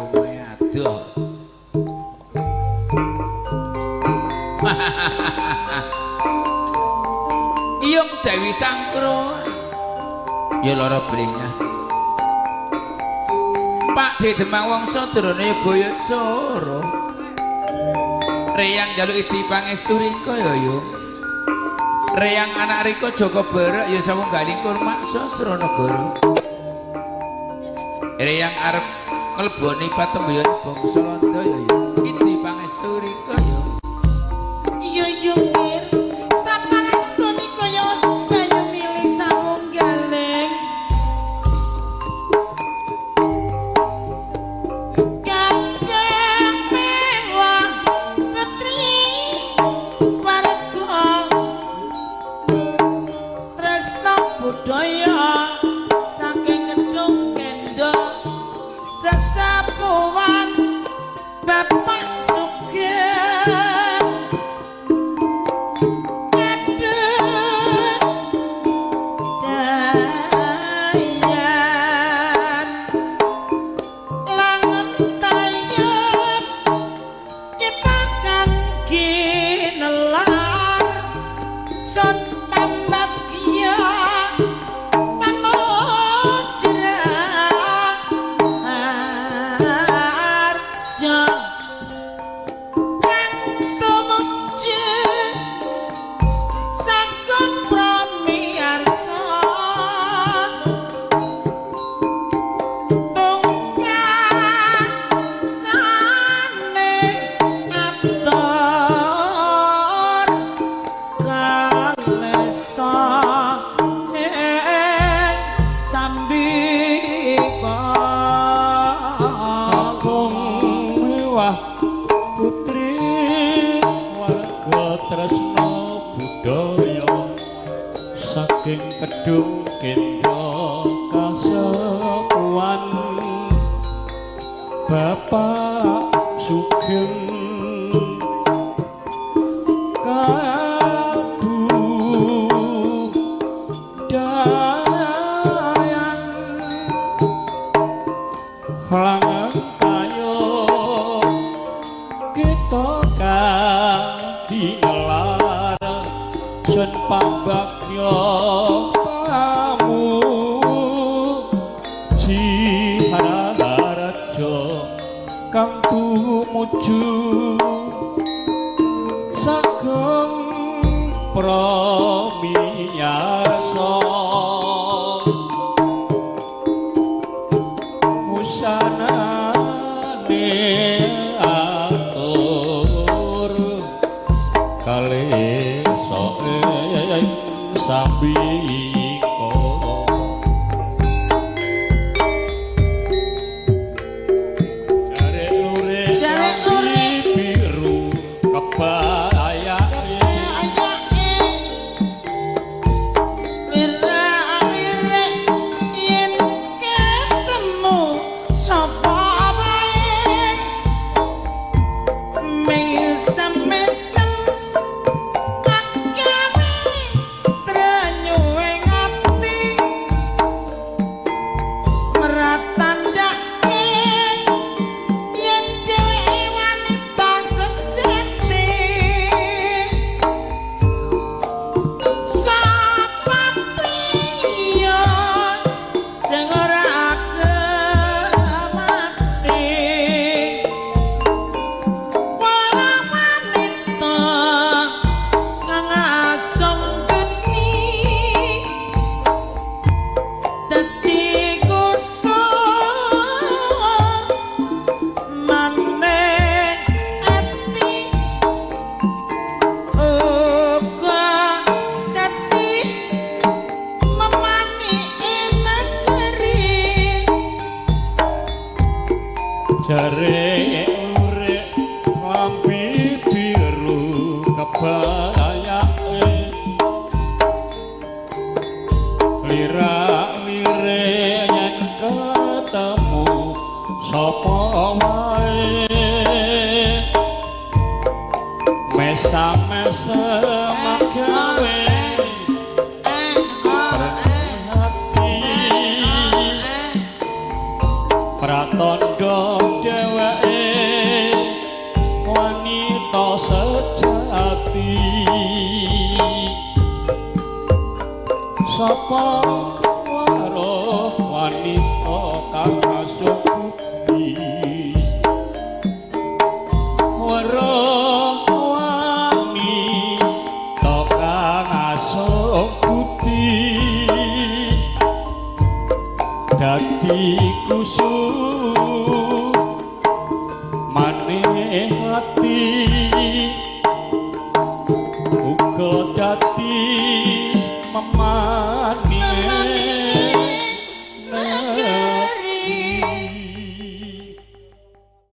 Omahe adoh. Iyung Dewi Sangkro. Ya lara blingah. Pak De Demang Wangsa Drona ya boyot soro. Reyang njaluk idi pangestu rika ya Yung. Reyang anak rika Joko Berek ya sawunggaling kurmaksa Sranagara. Reyang arep ngleboni patemboyan bangsa Londo ya Yung. Idi pangestu rika ya. Iya Yung Ir, tak pangestuni kaya banyu mili sawunggaling. Kakang mewah putri warga tresna budaya saking Kedung Kendo sesepuhan Bapak Sugeng kadung dayan langen tayub kita kan ginelar sun pambagya pamujra harja kang tumuju sagung pramiyarsa pungkasane atur kalesta ing sambika. Kakung mewah putri warga tresna budaya saking Kedung Kendo kasepuhan Bapak Sugeng kabudayan langen kayo kita kaginelar sun pambagya pamuji haraharja kang tumuju sagung pramiyarsa wusanane atur kalesa ing sambika. Jare lurik Jare lurik. biru kebayake Ayake lirak-lirik yen ketemu sapa wae mesem-mesem agawe trenyuwing ati meratandake yen dheweke wanita sejati. Sapa priya sing ora kemati para wanita kang asung geni dadi kusuma maneh ati uga dadi memanike negeri. Jare lurik lambi biru kebayake lirak-lirik yen ketemu sapa wae mesam-mesem gawe hati pratandha Dheweke wanita sejati. Sapa weruh wanita kang asuh budi, weruh wanita kang asuh budi, dadi kusuh manih ati, uga dadi memar.